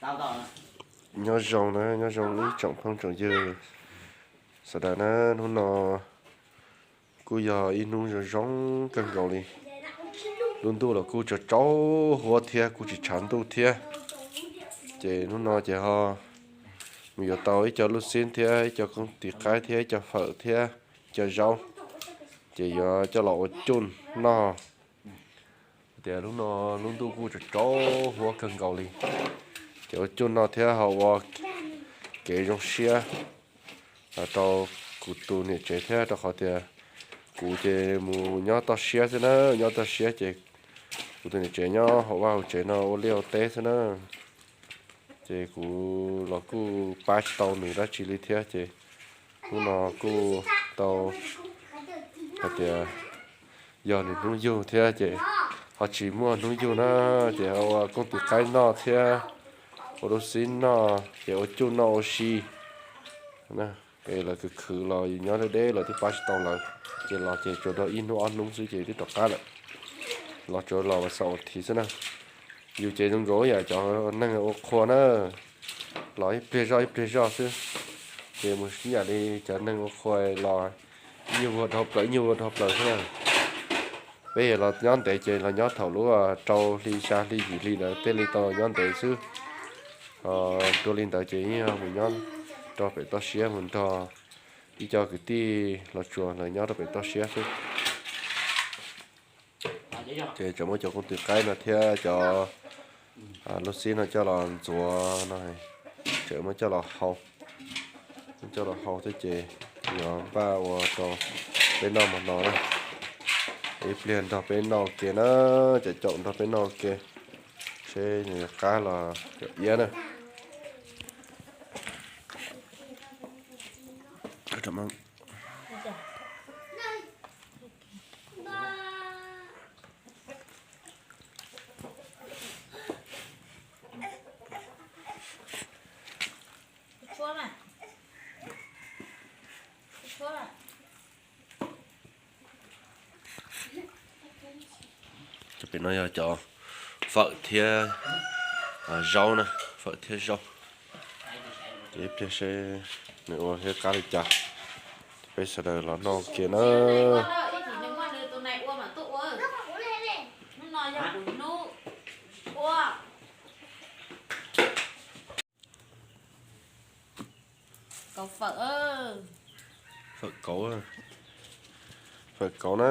Nyob zoo na, nyob zoo ib tsoom phooj tsoom ywg sawv daws na, hnub no kuj yog ib hnub zoo zoo kawg nkaus li. Lub ntuj los kuj tsaus tsaus huab thiab kuj tsis tshav ntuj thiab. Ces hnub no ces ho mus yuav tau ib co lub xib thiab ib co koob tis qaib thiab ib co fawm thiab ib co zaub, ces yuav coj los ua cuj noj. Tias hnub no lub ntuj kuj tsaus tsaus huab kawg nkaus li, ces ua cuj noj thiab ho ua kev zoo siab rau kuv tus niam tsev thiab, rau qhov tias kuv ces mus nyob toj siab xwb na, nyob toj siab ces kuv tus niam tsev nyob hauv vaj hauv tsev no ua liaj ua teb xwb na. Ces kuv los kuj pab tsis tau nws dab tsi li thiab, ces hnub no kuj tau hais tias yog nws hnub yug thiab ces ho tsis muaj hnub yug na, ces ua koob tis qaib noj thiab ua lub xib noj ces ua cuj noj ua si. Es lawv khwv khwv los yus nyob deb deb los twb pab tsis tau lawv, ces los ces tsuas dog ib hnub ob hnub xwb ces twb rov qab lawm. Los tsuas los vas xaum vas thiv xwb na. Yus ces zoo nkaus yam cov neeg ua qhua na, los ib pliag zoj ib pliag zoj xwb, ces mus ib yam li cov neeg ua qhua los ib nyuag vuag dhau plaws ib nyuag vuag dhau plaws xwb na. Peb los nyob ntev ces los nyob thaum lub rau hli xya hli yim hli ntawd thiaj li tau nyob ntev xwb. Ho dua li ntawd ces yeej mus nyob rau pem toj siab mus nrog ib co kwv tij los tsuas lawv nyob rau pem toj siab xwb. Ces tseem muab cov koob tis qaib no thiab cov lub xib no coj los ntxuav no, tseem muab coj los hau, coj los hau thiab ces yuav npaj ua rau peb noj hmo no na. Ib pliag nrog peb noj ua ke na, cov caum nrog peb noj ua ke, seb nws qab los yog iab na. Cov pem no yog cov fawm thiab zaub na, fawm thiab zaub. Ces ib pliag seb nws ua thiab qab li cas, peb sawv daws los noj ua ke na. Kauv fawm, fawm kauv, fawm kauv na.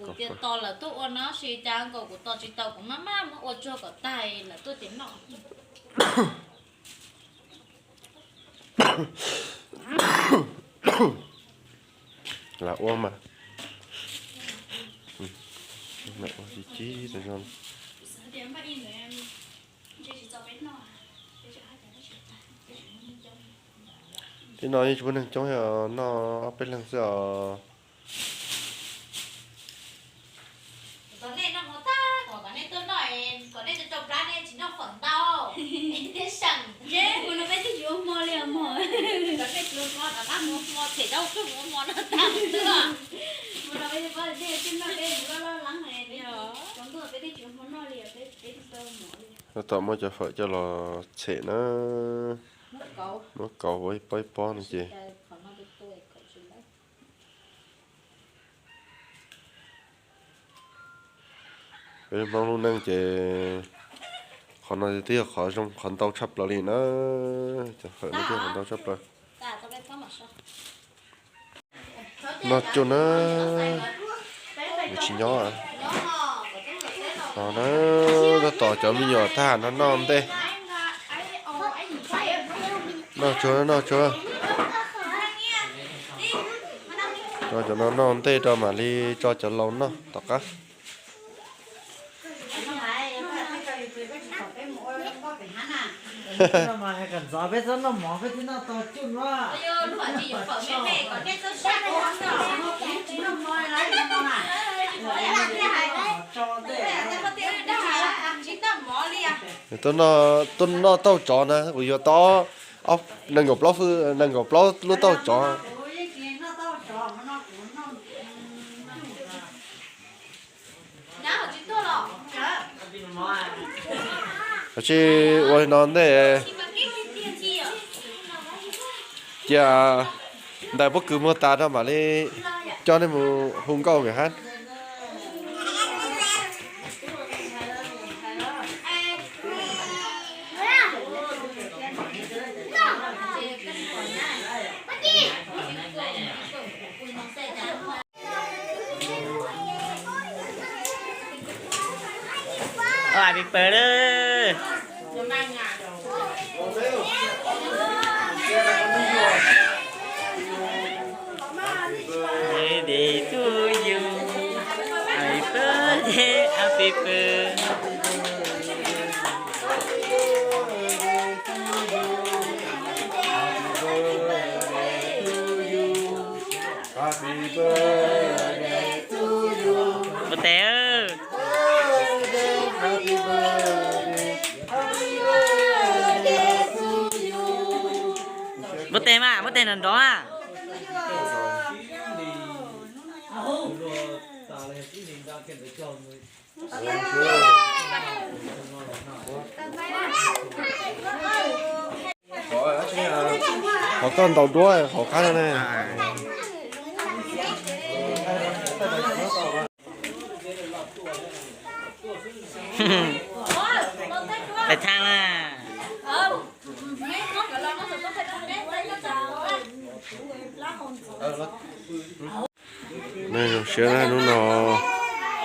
Kuv tias tos lawv tuaj ua no, tab sis cas nkaus kuv tos tsis tau, kuv maj maj muab ua tsuag kom tag lawv tuaj ces noj. Lam ua mas, lam ua tsis cib tas zog. Tib no yeej tsis muaj neeg coob, noj ob peb leeg xwb os. Kom nej noj hmo tag, kom nej tuaj noj, kom nej tau plab nej tsis noj fawm ntau. Thiab seem, kuv no peb twb tsis ua hmo li os mog. Kom nej tsis ua hmo, rov qab mus ua hmo, them rau tsuj mus ua hmo noj tag xwb os. Mus no peb tsis paub tias nej twb noj peb mus loj loj leeb, peb tsis tau ntuj peb twb tsis ua hmo noj li os, peb twb tsis tau mov li. Tab tom muab cov fawm coj los tshem na, muab kauv ua ib pob ib pob no ces. Peb Hmoob lub neej ces qhov no twb yog qhov zoo qhov ntau tshaj plaws li na, cov fawm no twb yog qhov ntau tshaj plaws. Noj cuj na, nws tsis nyob. No na, tab tom cov me nyuam tag no noj ntej. Noj tsuag, noj tsuag. Tso cov no noj ntej rau mam li tso cov laus noj tom qab. Tuaj noj taub hau tsov na, kuv yuav tau nees nkaum plaub, nees nkaum plaub lub taub hau tsov. Koj sim ua li no ntej, cia ntawm pob kws muag tas rau mam li coj nej mus hu nkauj nkawd hab. Happy birthday. Happy birthday to you. Happy birthday, happy birthday. Npua tes, npua tes mas, npua tes nrov nrov mas. Qhov koj ntaus duab qhov qab no ne. Pais thaaj na. Zoo siab na, hnub no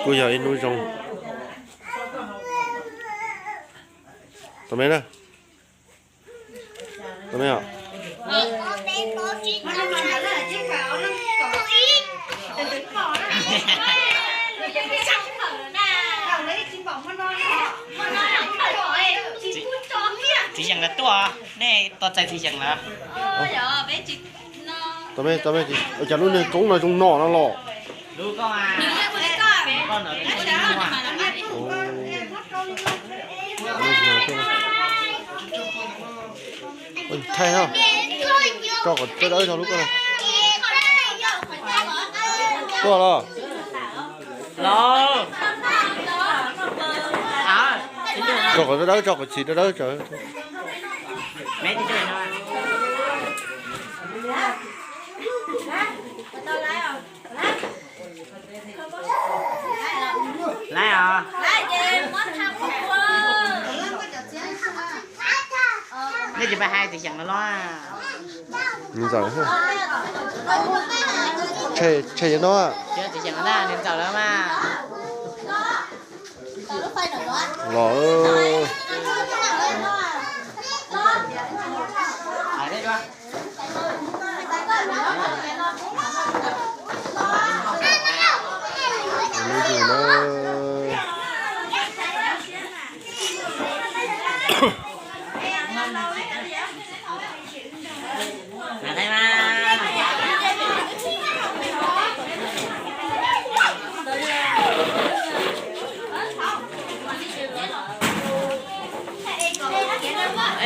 kuj yog ib hnub zoo. Tau me na. Tau me os. Txiv Yees lawv tuaj, nej tos txais Txiv Yees lawm. Tau me, tau me, ua cas lub niag koob no zoo no no los? Thaij, tso qhov dawb dawb rau lub ko. Tuaj los. Tso qhov dawb dawb, tso qhov txhim dawb dawb. Lawm os. Nej tsis pais hais Txiv Yees los los? Nws ntxawm. Tshe, tshe no. Txiv Yees na, nws ntxawm lawm mas. Los.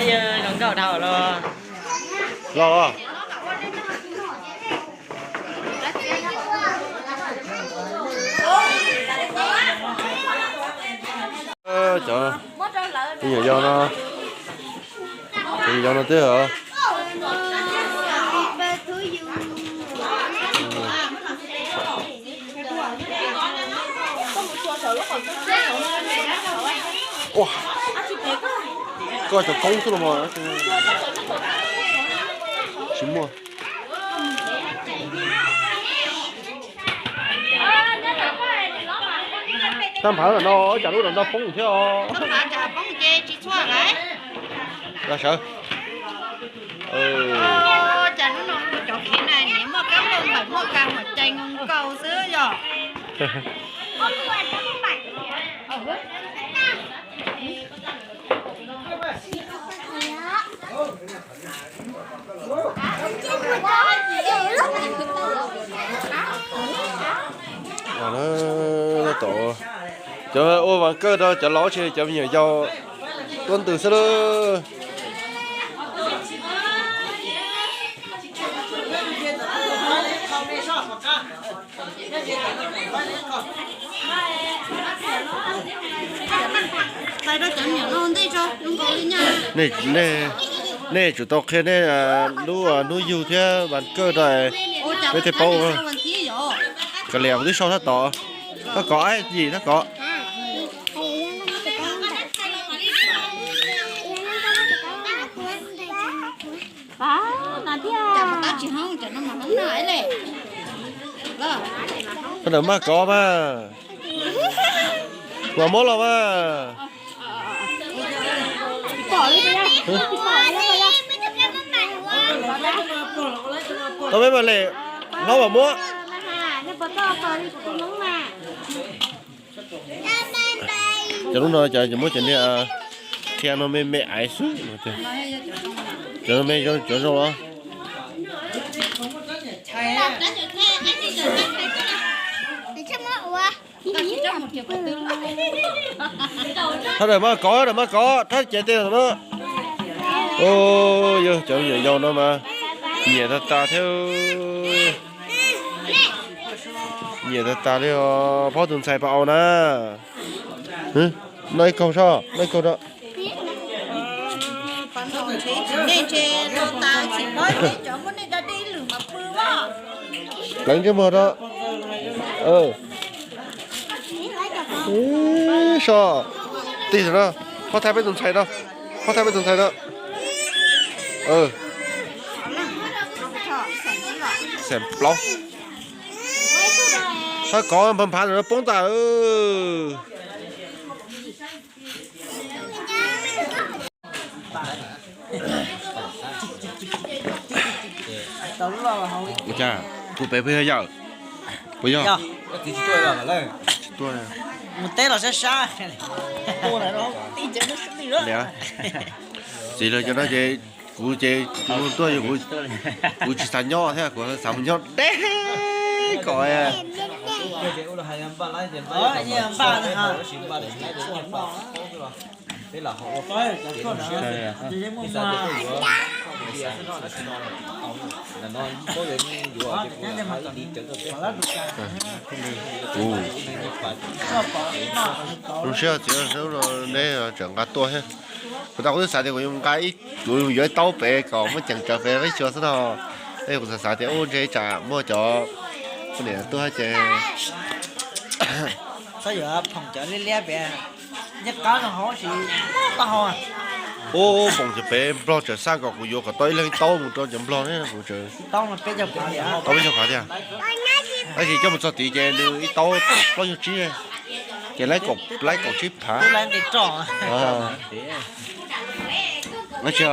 Yog zoo nkauj dhau los. Los. Cov me nyuam yaus no, cov me nyuam yaus no twb. Ua, koj cov koob xwb los mas. Tsis muaj. Tab nphav no, cas lub ntawd poob thiab os. Sawv. Cas hnub no cov khiv na niam muaj kab muaj npawm muaj kas muaj cai nkaus xwb yog. Cov ua vas kawj rau cov laus tsis, cov me nyuam yaus tuab ntws xwb lawm. Nej, nej, nej tsum tau qhia nej lub hnub yug thiab vas kawj rau peb thiaj paub. Kav liam kuv twb sau tab tom. Tab kom, yim tab kom. Sawv daws maj kov mas. Vas muab los mas. Tau peb mas lem hlob vas muab. Cov lub no cov muab cov niag qhia no me me aiv xwb. Cov no me cov zoo los. Thab daws maj kov, daws maj kov, thab cev tej no. Yog cov me nyuam yaus no mas nyiam tag tas thiab. Nyiam tag tas li os, phob tus ntxhais pas au na. Noj ib kaug soj, noj ib kaug rau. Pleev ntsej muag rau. Soj, tig no, phob thaij peb tus ntxhais no, phob thaij peb tus ntxhais no. Xeem plaub. Thab kov nphav nphav ntawm no poob tas. Ua cas kuv pem puas yog yawm? Puas yog? Mus teb los sab sab. Txiv lawv cov no ces kuv ces kuv tuaj, kuv tsis xav nyob thiab, kuv xav mus nyob deb kom. Kuv zoo siab txiv, neb tseem nqa tuaj thiab. Kuv tas kuv twb xav tias kuv yuav nqa, kuv yuav ib taub pem kom muab ceev tsawv pem peb xyuas xwb no. Es kuv xav xav tias ua ntshe tsam muaj cov poj niam tuaj ces Txhob yuav phoom cov liab liab pem, ncej qab no hauv tsis tau hau. Ub, phoom cov pem nplog tseem xaj kom kuv yuav kom tau ib leeg ib taub mus rau cov nplog ne, kuv tseem tau peb caug phav tiag. Tab sis coj mus txog tid ces nws ib taub plaub caug tsib, ces laib kaum tsib phav. Noj tsis?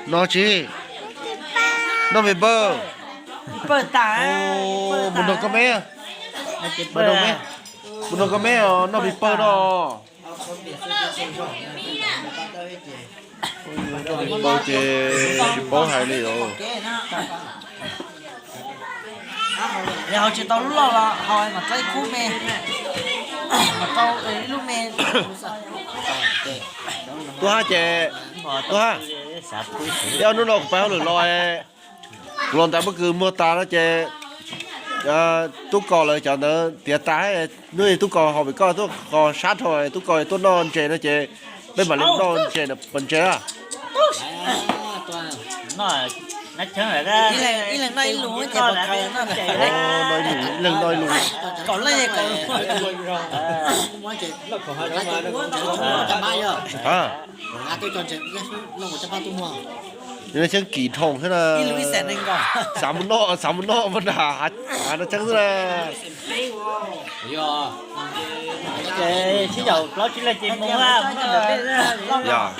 Noj tsis? Noj pis pawg. Mus nrog koj me, mus nrog koj me os, noj pis pawg no. Noj pis pawg ces tsis paub hais li os. Yog hau tsis tau lub loj los hau mas txaib khub me, mas tau ib lub me. Tuaj hab ces, tuaj hab. Ib ob hnub no kuv pab hauj lwm los, kuv los ntais pob kws muag tas no ces tub kos lawv cov ntawd tiav tas, hnub tub kos ho pem koj tuaj kos sab dhau, tub kos tuaj noj ntses no ces peb mam li noj ntses, pos ntses na. Ib leeg noj ib lus, ib leeg noj ib lus. Xeeb kim dhau thiab na. Xav mus noj, xav mus noj mas nram hav no tseeb xwb na. Sib yaum plaub tsib leeg ces mus. Yog.